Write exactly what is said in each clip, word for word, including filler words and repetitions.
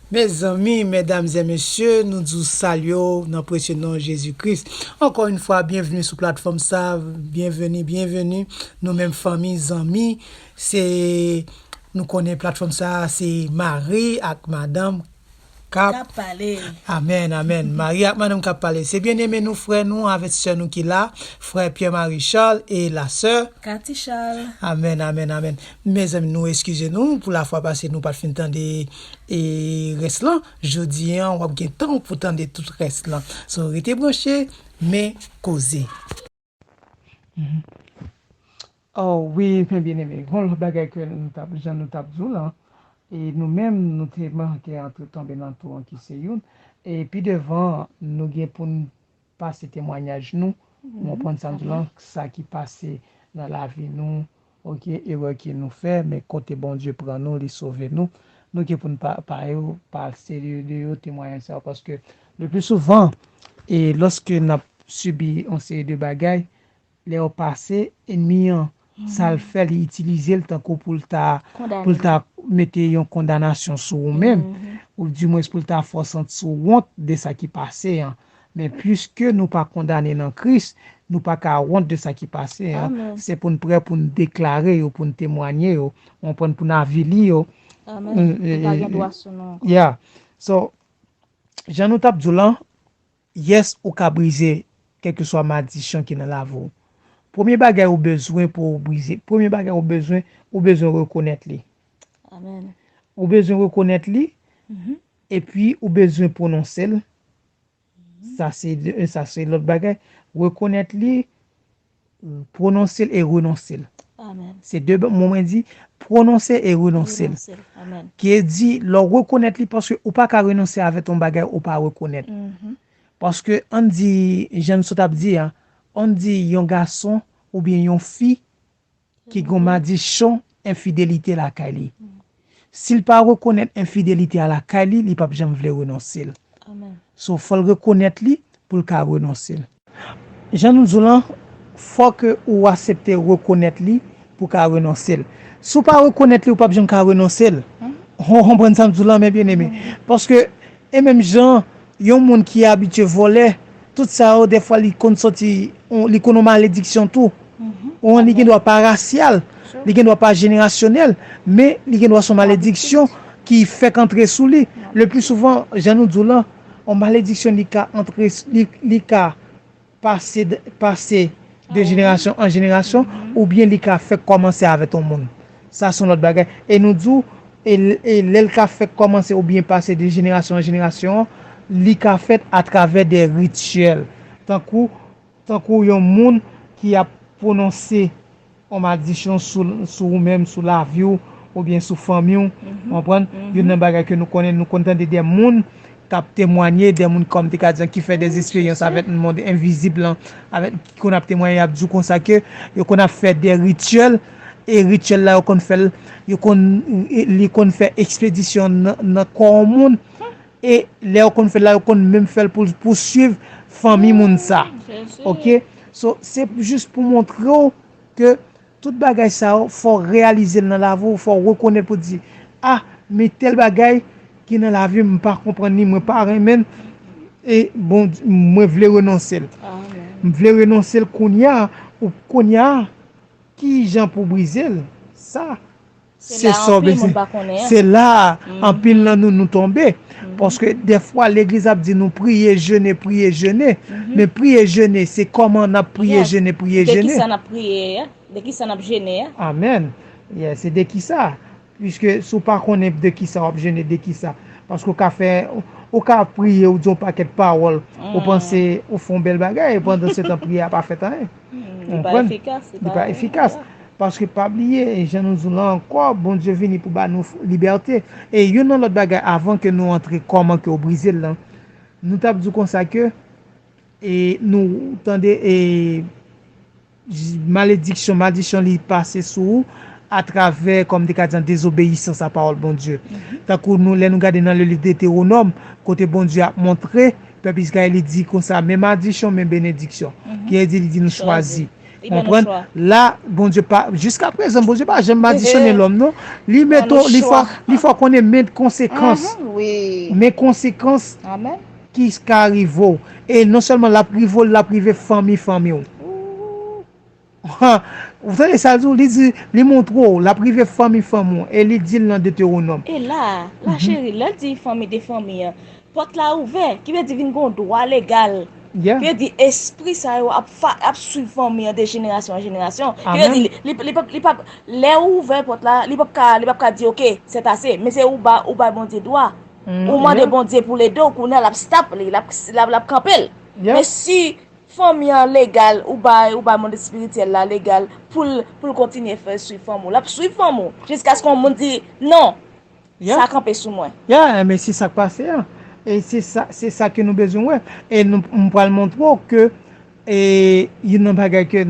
Mezanmi, medam e mesye, nou di w salye w nan presye non Jezi Kris. Ankò yon fwa, byenveni sou platfòm sa, byenveni, byenveni, nou menm fanmi, zanmi, se, nou konnen platfòm sa, se mari ak madanm k ap K ap pale. Amèn, amèn. Mari ak madanm k ap pale. Se byeneme nou, frè nou, avèk sè nou ki la, frè Pierre Marie Charles e la sè Cathy Charles. Amèn, amèn, amèn. Mezanmi, nou eskize nou pou lafwa pase, nou pa t fin tande e rès lan. Jodi a, w ap gen tan pou tande tout rès lan. So, rete branche, men koze. Oh wi, men byeneme, gon lòt bagay ke nou t ap, jan nou t ap di w lan, e nou menm, nou te manke antre tonbe nan tou an ki se youn. E pi devan, nou gen pou n pase temwayaj nou, ou konprann sa m di w lan, sa ki pase nan lavi nou, oke, erè ke nou fè, men kote Bondye pran nou, li sove nou, nou gen pou n pa, pa yo, pase de, de yo, temwayaj sa yo, paske le pli souvan, e lòske n ap sibi yon seri de bagay, lè yo pase, enmi an, sa l fè, li itilize l tankou pou l ta, pou l ta mete yon kondanasyon sou ou menm, ou dimwens pou l ta fè w santi w wont de sa ki pase an. Men piske nou pa kondane nan Kris, nou pa ka wont de sa ki pase an. Se pou n prè pou n deklare yo, pou n temwanye yo, w konprann, pou n avili yo. Amèn. Nou pa gen dwa sou nou ankò. Yeah. So, jan nou t ap di w lan, yes, ou ka brize kèlkeswa maldisyon ki nan lavi w. Premye bagay ou bezwen pou w brize, premye bagay ou bezwen, ou bezwen rekonèt li. Amèn. Ou bezwen rekonèt li, epi ou bezwen pwononse l. Sa se, sa se lòt bagay. Rekonèt li, pwononse l e renonse l. Amèn. Se de mo mwen di, pwononse e renonse l. Renonse l. Amèn. Ki e di, lè w rekonèt li, paske ou pa ka renonse avèk yon bagay ou pa rekonèt. Paske, ann di, jan m sot ap di a, ann di yon gason oubyen yon fi ki gen yon madichon enfidelite lakay li. Si l pa rekonèt enfidelite a lakay li, li p ap janm vle renonse l. Amèn. So, fò l rekonèt li pou l ka renonse l. Jan nou di w lan, fò ke ou aksepte rekonèt li pou w ka renonse l. Si w pa rekonèt li, ou p ap janm ka renonse l. Ou konprann sa m di w lan, men byeneme? Paske, e menm jan, yon moun ki abitye vòlè, tout sa yo, dèfwa, li konn soti, li konn yon malediksyon tou. Ou konprann, li gen dwa pa rasyal, li gen dwa pa jenerasyonèl, men li gen dwa se yon malediksyon ki fèk antre sou li. Le pli souvan, jan nou di w lan, yon malediksyon li ka antre, li, li ka pase, pase de jenerasyon an jenerasyon, oubyen li ka fèk kòmanse avèk yon moun. Sa se yon lòt bagay. E nou di w, e, e lè l ka fèk kòmanse oubyen pase de jenerasyon an jenerasyon, li ka fèt atravè de rityèl. Tankou, tankou yon moun ki ap pwononse yon madichon sou, sou ou menm, sou lavi w, oubyen sou fanmi w. Ou konprann? Youn nan bagay ke nou konnen, nou konn tande de moun k ap temwanye, de moun kòm te ka di an ki fè de esperyans avèk mond envizib lan, avèk ki konn ap temwanye, y ap di w konsa ke yo konn ap fè de rityèl, e rityèl la yo konn fè l, yo konn, li konn fè ekspedisyon nan, nan kò yon moun, e lè yo konn fè l la, yo konn menm fè l pou l pouswiv fanmi moun sa. Oke? So, se jis pou montre w ke tout bagay sa yo, fò w reyalize l nan lavi w, fò w rekonèt pou di, a, men tèl bagay ki nan lavi m, m pa konprann li, mwen pa renmen l, e bon, mwen vle renonse l. M vle renonse l kounye a, ou kounye a, kijan pou w brize l? Sa, se sa w bezwen. Se la anpil nan nou, nou tonbe. Paske dèfwa legliz ap di nou priye, jene, priye, jene. Men priye, jene, se kòman n ap priye, jene, priye, jene. De kisa n ap priye a? De kisa n ap jene a? Amèn. Yeah, se de kisa? Piske si w pa konnen de kisa w ap jene, de kisa? Paske w ka fè, ou ka priye, ou di yon pakèt pawòl, ou panse ou fè yon bèl bagay, pandan se tan priyè a pa fèt anyen. Ou konprann? Li pa efikas. Paske pa bliye, jan nou di w lan ankò, Bondye vini pou ba nou libète. E youn nan lòt bagay, avan ke nou antre kòman ke w brize l lan, nou t ap di w konsa ke, e nou tande, e malediksyon, madichon li pase sou ou atravè, kòm te ka di an, dezobeyisans a pawòl Bondye. Tankou nou, lè nou gade nan le liv Detewonòm, kote Bondye ap montre pèp Izrayèl, li di konsa, men madichon, men benediksyon. Ki vle di, li di nou chwazi. Li pa nan chwa. La, Bondye pa, jiska prezan, Bondye pa janm madisyone lòm, non. Li mete w, li fè, li fè w konnen men konsekans. Men konsekans ki ka rive w. E non sèlman l ap rive w, l ap rive fanmi fanmi w. Ou tande sa l di w? Li di, li montre w, l ap rive fanmi fanmi w. E li di l nan Detewonòm. E la, la cheri, lè l di fanmi de fanmi an, pòt la ouvè, ki vle di vin gen yon dwa legal. Ki vle di espri sa yo ap, ap swiv fanmi an de jenerasyon an jenerasyon. Ki vle di, li, li, li p ap, li p ap, lè ou ouvè pòt la, li p ap ka, li p ap ka di, oke, sètase. Men se ou ba, ou bay Bondye dwa. Ou mande Bondye pou l ede w, kounye a l ap stop li, l ap, l ap, l ap kanpe l. Men si fanmi an legal, ou bay, ou bay mond espirityèl la legal pou l, pou l kontinye fè swiv fanmi w. L ap swiv fanmi w jiskaske yon moun di, non, sa kanpe sou mwen. Ya, men se sa k pase a. E se sa, se sa ke nou bezwen wè. E nou, m pral montre w ke, e, youn nan bagay ke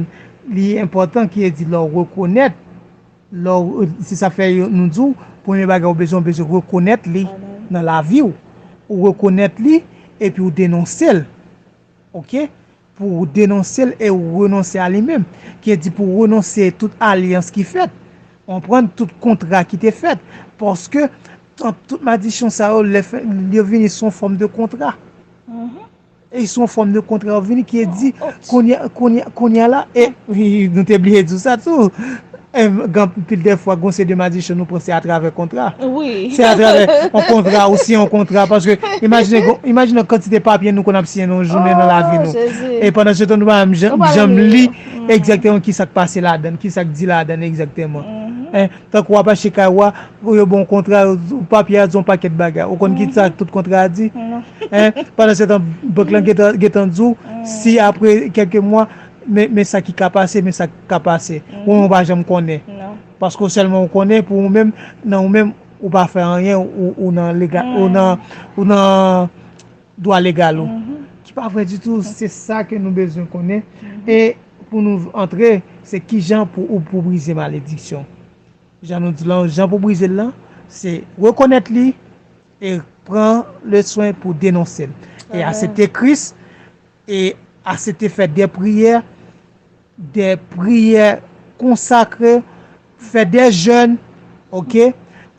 li enpòtan, ki e di lè w rekonèt, lè w, se sa fè yo, nou di w, premye bagay ou bezwen, ou bezwen rekonèt li nan lavi w. Ou rekonèt li, epi ou denonse l. Oke? Pou w denonse l e w renonse a li menm. Ki e di pou w renonse tout alyans ki fèt. Konprann tout kontra ki te fèt. Paske, an, tout madichon sa yo, lè fè, yo vini sou yon fòm de kontra. E sou yon fòm de kontra yo vini ki e di, kounye, kounye, kounye a la, e, nou te bliye di w sa tou. Em, gen anpil de fwa, gon se de madichon nou pran se atravè kontra. Se atravè yon kontra ou siyen yon kontra. Paske, imajine, gon- imajine yon kantite papye nou konn ap siyen nan yon jounen nan lavi nou. E pandan se tan, nou pa janm, janm li egzakteman ki sa k pase ladan, ki sa k di ladan egzakteman. En, tankou w ap achte kay ou a, pou yo ba w kontra, yo, papye a di yon pakèt bagay. Ou konn ki sa tout kontra a di? En, pandan se tan, bank lan gentan, gentan di w, si apre kèlke mwa, men, men sa ki ka pase, men sa ki ka pase. Ou menm ou pa janm konnen. Paske w sèlman ou konnen pou ou menm, nan ou menm, ou pa fè anyen, ou, ou nan lega-, ou nan, ou nan dwa legal ou. Ki pa vrè ditou, se sa ke nou bezwen konnen. E pou nou antre, se kijan pou ou pou brize malediksyon. Jan nou di lan, jan pou brize l lan, se rekonèt li e pran le swen pou denonse l. E aksepte Kris, e aksepte fè de priyè, de priyè konsakre, fè de jèn, oke,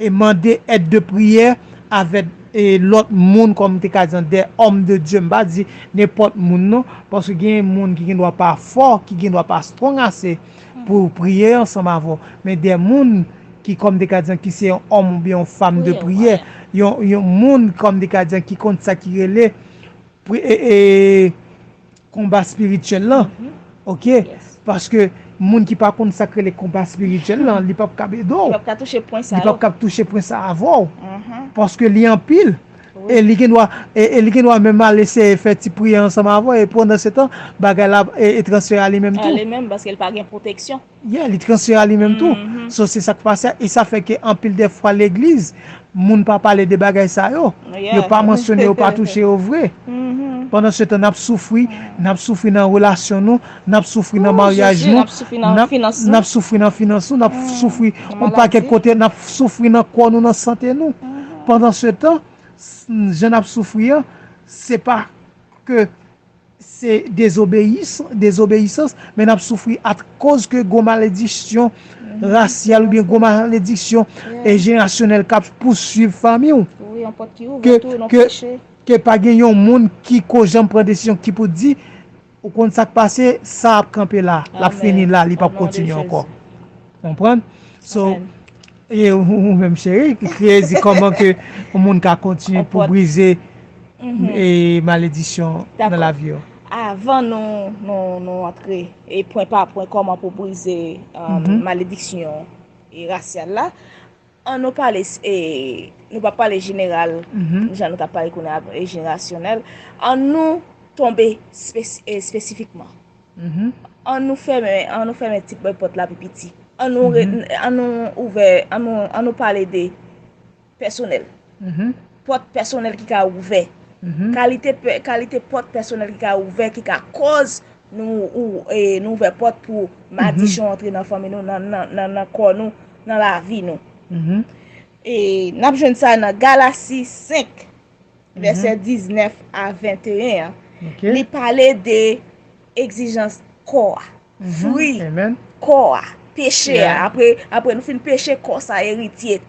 e mande èd de priyè avèk, e lòt moun, kòm m te ka di an, de òm de Dye. M pa di nenpòt moun non, paske gen moun ki gen dwa pa fò, ki gen dwa pa strong ase pou priye ansanm avè w. Men de moun ki, kòm m te ka di an, ki se yon òm oubyen yon fanm de priyè, yon, yon moun, kòm m te ka di an, ki konn sa ki rele pri-, e, e, konba espirityèl lan. Oke? Paske moun ki pa konn sa k rele konba espirityèl lan, li p ap kab ede w. Li p ap ka touche pwen sa yo. Li p ap kab touche pwen sa avè w. Paske li anpil. E li gen dwa, e, e li gen dwa menm al eseye fè ti priyè ansanm avè w, e pandan se tan, bagay la, e, e transfere a li menm tou. A li menm, paske li pa gen pwoteksyon. Yeah, li transfere a li menm tou. So, se sa k pase a, e sa fè ke anpil de fwa legliz, moun pa pale de bagay sa yo. Yo pa mansyone, yo pa touche yo vre. Pandan se tan, n ap soufri, n ap soufri nan relasyon nou, n ap soufri nan maryaj nou, n ap, n ap soufri nan finans nou, n ap soufri yon pakèt kote, n ap soufri nan kò nou, nan sante nou. Pandan se tan, s-, jan n ap soufri an, se pa ke se dezobeyis-, dezobeyisans, men n ap soufri akoz ke gwo malediksyon rasyal oubyen gwo malediksyon, e, jenerasyonèl k ap pouswiv fanmi w. Wi, yon pòt ki ouvè tou nan peche. Ke pa gen yon moun ki ko janm pran desizyon ki pou di, ou konn sa k pase, sa ap kanpe la, l ap fini la, li p ap kontinye ankò. Konprann? So, e ou, ou menm cheri, ki kreye di kòman ke yon moun ka kontinye pou brize, e, malediksyon nan lavi yo. Avan nou, nou, nou antre, e pwen pa pwen, kòman pou brize, um, malediksyon e rasyal la, ann nou pale, e, nou pa pale jeneral, jan nou t ap pale kounye a, e, jenerasyonèl. Ann nou tonbe espe-, e, espesifikman. Ann nou fèmen, ann nou fèmen ti pòt la pi piti. Ann nou re-, ann nou ouvè, ann nou, ann nou pale de pèsonèl. Pòt pèsonèl ki ka ouvè. Kalite pè-, kalite pòt pèsonèl ki ka ouvè, ki ka kòz nou ou-, e, nou ouvè pòt pou madichon antre nan fanmi nou, nan, nan, nan, nan kò nou, nan lavi nou. E n ap jwenn sa nan Galasi senk, vèsè diznèf a venteyen an. Li pale de egzijans kò a. Fri kò a, peche a. Apre, apre nou fin peche, kò sa eritye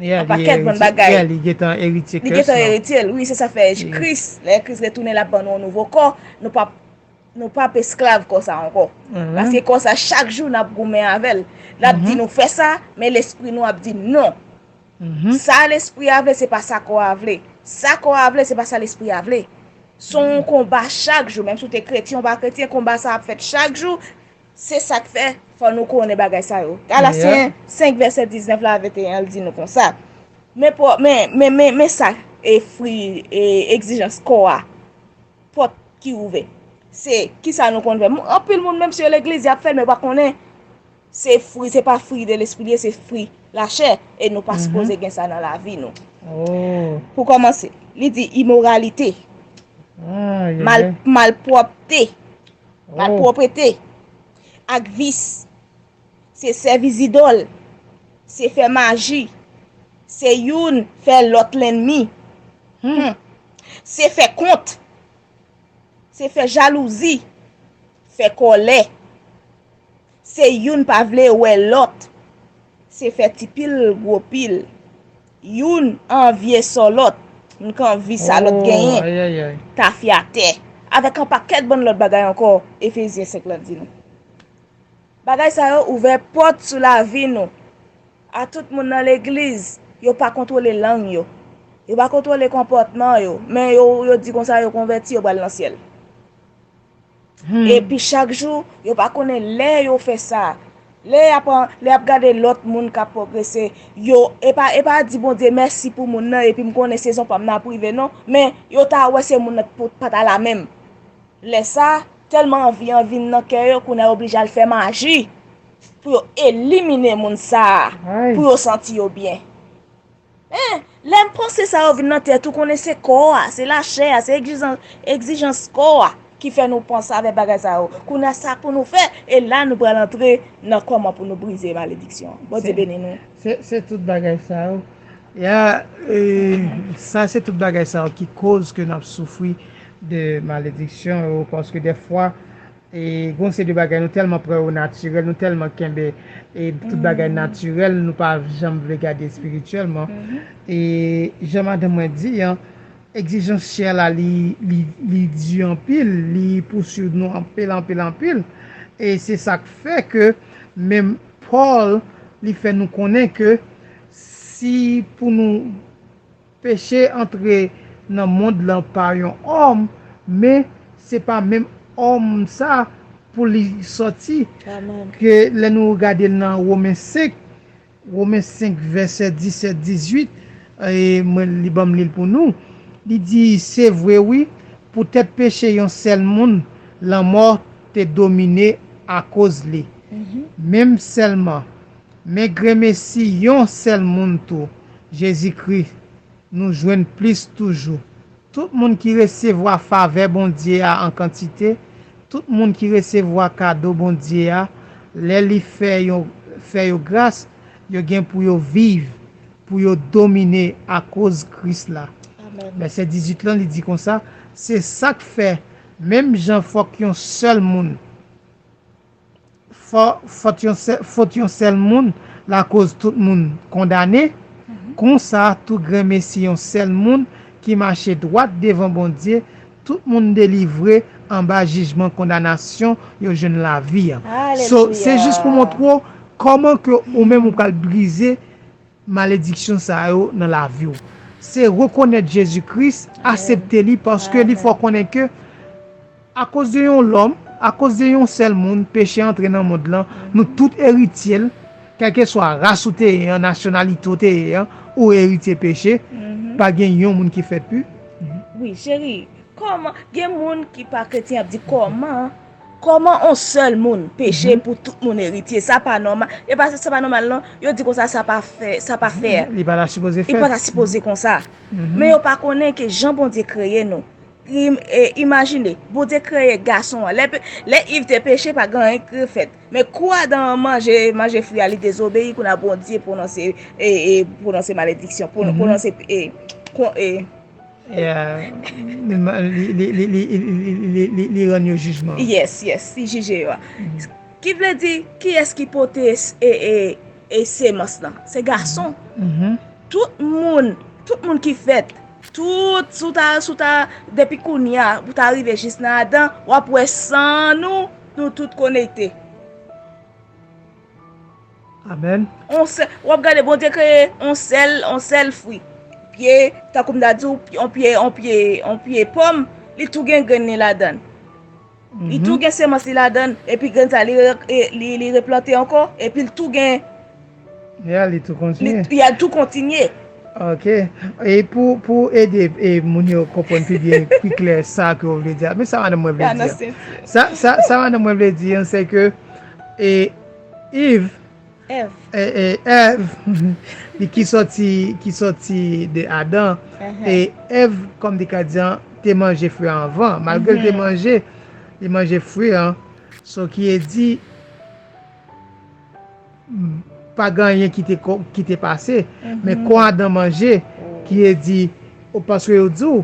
an pakèt bann bagay. Li gentan eritye kès la. Li gentan eritye l, wi, se sa fè Kris, lè Kris retounen, l ap ban nou yon nouvo kò. Nou p ap nou p ap esklav kò sa ankò. Paske kò sa, chak jou n ap goumen avè l. L ap di nou fè sa, men lespri nou ap di non. Sa lespri a vle, se pa sa kò a vle. Sa kò a vle, se pa sa lespri a vle. Se yon konba chak jou, menm si w te kretyen ou pa kretyen, konba sa ap fèt chak jou. Se sa k fè, fò nou konnen bagay sa yo. Galasyen senk vèsè diznèf la a venteyen an, l di nou konsa. Men, men, men, men, men sa, e fri, e egzijans kò a. Pòt ki ouvè. Se kisa nou konn fè? Anpil moun, menm si yo legliz, y ap fè l, men yo pa konnen. Se fri, se pa fri de lespri li ye, se fri lachè. E nou pa sipoze gen sa nan lavi nou. Pou kòmanse, li di imoralite, mal, malpwòpte, malpwòpte, ak vis. Se sèvi zidòl. Se fè maji. Se youn fè lòt lènmi. Se fè kont. Se fè jalouzi. Fè kòlè. Se youn pa vle wè lòt. Se fè ti pil gwo pil. Youn anvye sò lòt. Youn k anvi sa lòt genyen. Tafyatè. Avèk yon pakèt bann lòt bagay ankò, Efezyen senk lan di nou. Bagay sa yo ouvè pòt sou lavi nou. A tout moun nan legliz, yo pa kontwole lang yo. Yo pa kontwole konpòtman yo, men yo, yo di konsa yo konvèti, yo pral nan syèl. Epi chak jou, yo pa konnen lè yo fè sa. Lè y ap, lè y ap gade lòt moun k ap pwogrese, yo, e pa, e pa di Bondye mèsi pou moun nan, epi m konnen sezon pa m nan ap rive non, men yo ta wè se moun nan t pou, pa ta la menm. Lè sa, tèlman anvi an vin nan kè yo, kounye a yo oblije al fè maji pou yo elimine moun sa a, pou yo santi yo byen. Men, lè panse sa yo vin nan tèt ou, konnen se kò a, se lachè a, se egzijans, egzijans kò a ki fè nou panse avèk bagay sa yo. Kounye a, sa pou nou fè, e la nou pral antre nan kòman pou nou brize malediksyon an. Bondye beni nou. Se, se tout bagay sa yo. Ya, e, sa se tout bagay sa yo ki koz ke n ap soufri de malediksyon yo, paske dèfwa, e, gon seri de bagay nou tèlman pran yo natirèl, nou tèlman kenbe, e, tout bagay natirèl, nou pa janm vle gade espirityèlman. E, jan madanm mwen di an, egzijans chè la, li, li, li di anpil, li pouswiv nou anpil, anpil, anpil. E se sa k fè ke menm Pòl, li fè nou konnen ke si pou nou peche antre nan mond lan pa yon òm, men se pa menm òm sa pou li sòti. Ke lè nou gade l nan Women senk, Women senk vèsè disèt, dizuit, e mwen li ban m li l pou nou. Li di, se vre wi, poutèt peche yon sèl moun, lanmò te domine akoz li. Menm sèlman, men gremesi yon sèl moun tou, Jezikri, nou jwenn plis toujou. Tout moun ki resevwa favè Bondye a an kantite, tout moun ki resevwa kado Bondye a, lè li fè yo, fè yo gras, yo gen pou yo viv, pou yo domine akoz Kris la. Vèsè dizuit lan, li di konsa, se sa k fè, menm jan fòk yon sèl moun, fò, fòt yon sè-, fòt yon sèl moun lakoz tout moun kondane, konsa tou grenmesi yon sèl moun ki mache dwat devan Bondye, tout moun delivre anba jijman kondanasyon yo jwenn lavi an. So, se jis pou montre w kòman ke ou menm ou pral brize malediksyon sa yo nan lavi w. Se rekonèt Jezi Kris, aksepte li, paske li fè w konnen ke akoz de yon lòm, akoz de yon sèl moun, peche antre nan mond lan, nou tout eritye l, kèlkeswa ras ou te ye an, nasyonalite w te ye an, ou eritye peche, pa gen yon moun ki fèt pi. Wi, cheri, kòman, gen moun ki pa kretyen ap di kòman, kòman on sèl moun peche pou tout moun eritye? Sa pa nòmal. E pa, sa pa nòmal non. Yo di konsa, sa pa fè, sa pa fè. Li pa ta sipoze fèt. Li pa ta sipoze konsa. Men yo pa konnen ke jan Bondye kreye nou. Im-, e, imajine, Bondye kreye gason an. Lè pe-, lè Iv te peche, pa gen anyen ki te fèt. Men kou Adan an manje, manje fwi a, li dezobeyi, kounye a Bondye pwononse, e, e, pwononse malediksyon, pwon-, pwononse, e, kon-, e, Yeah. Li, li, li rann yo jijman. Yes, yes, li jije yo a. Ki vle di, kiyès ki pote s- e, e, e semans lan? Se gason. Mhm. Tout moun, tout moun ki fèt, tout, sou ta, sou ta, depi kounye a, pou ta rive jis nan Adan, w ap wè san nou, nou tout konekte. Amen. On sè, w ap gade Bondye kreye on sèl, on sèl fwi. Pye, tankou m ta di w, on pye, on pye, on pye pòm, li tou gen grenn li ladan l. Li tou gen semans li ladan l, epi grenn sa li, re- e, li, li replante ankò, epi l tou gen, Ya, li tou li, kontinye. Li tou kontinye. Ok. E pou, pou ede e moun yo konprann pi byen, pi klè sa ke w vle di a. Men sa madanm mwen vle Ya di nan a. senti. Sa, sa, sa madanm mwen vle di an, se ke e, Eve, Èv. e, e, Èv, li ki sòti, ki sòti de Adan, e Èv, kòm li ka di an, te manje fwi an anvan. Malgre l te manje, li manje fwi an. So ki e di, pa gen anyen ki te, ko- ki te pase. Men kò Adan manje, ki e di, o, paske yo di w,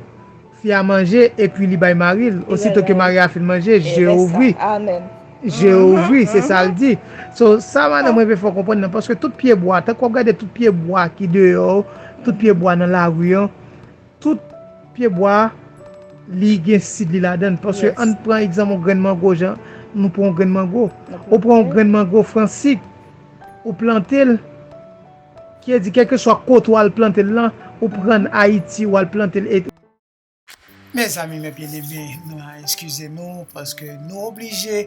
fi a manje, epi li bay mari l. Osito ke mari a fin manje, je yo ouvri. Amen. Je yo ouvri, se sa l di. So, sa madanm mwen vle fè w konprann nan, paske tout pye bwa, tankou w ap gade tout pye bwa ki deyò, tout pye bwa nan lari an, tout pye bwa, li gen sid li ladan l. Paske ann pran egzanp yon grenn mango, jan nou pran yon grenn mango. Ou pran yon grenn mango fransik, ou plante l, ki e di, kèlkeswa kote w al plante l lan, ou pran Ayiti, w al plante l. E Mezanmi, men byeneme, nou a eskize nou paske nou oblije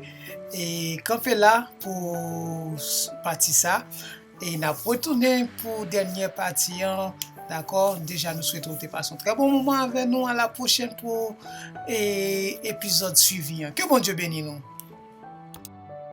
e kanpe la pou s- pati sa. E n ap retounen pou dènye pati an. Dakò? Deja, nou swete w te pase yon trè bon moman avè nou. A la pwochèn pou e, epizòd swivi an. Ke Bondye beni nou.